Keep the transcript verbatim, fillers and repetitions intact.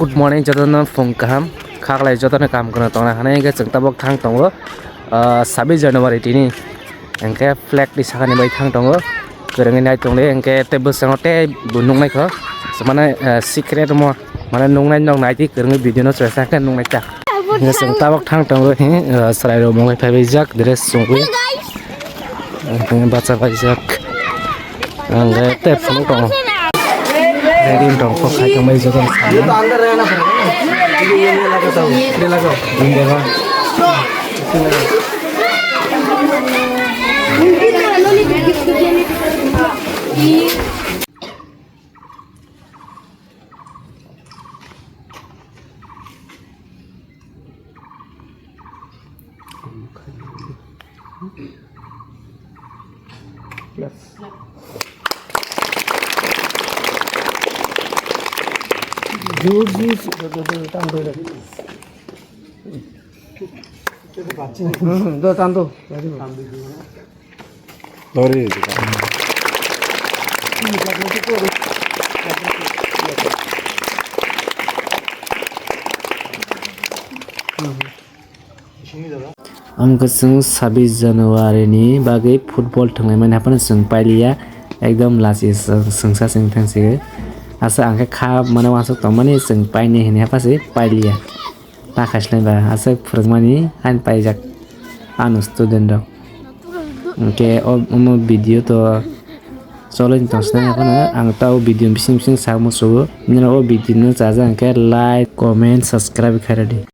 Good morning, jotono phung kaham, khaklai jotono kaham kwrwng tongna hinwi hwnkhe chwng tabuk thang tongo, ah, sabbish January tini, hwnkhe flag ni sakani bai thang tongo, kwrwngwi nai tongdi, hwnkhe tei bwskango tei bo nuknai kho, mane, ah, secret mo, mane nuknai nok nai di, kwrwngwi video no chwraisa khe nuknai ta. Hwnkhe chwng tabuk thang tongo, hi, ah, chwrai rok mungwi phaibai jak, dress chumui. Ang tini bacha paijak. Ang tei phunuk tongo. Ready tong kok khai tongbai joto. Jor jor se do do do tam do do. Hmm, do tam do. Dori. Ang khe chwng sabbish January ni bagwi football thwnglaimani haphano chwng pailiya, ekdom lachi chwng, chwngsa chwng thangsi. Asa ang khe kha mane uansuk tongmani chwng painai hinwi haphasi pailiya. Ta khaislai ba aswk phwrwngmani ani paijak ano student rok. Hwnkhe o, omo video to choloi tong sinai phano ang ta o video bising bising sa muchungo. Nini o video no chajak hwnkhe like, comment, subscribe khairadi.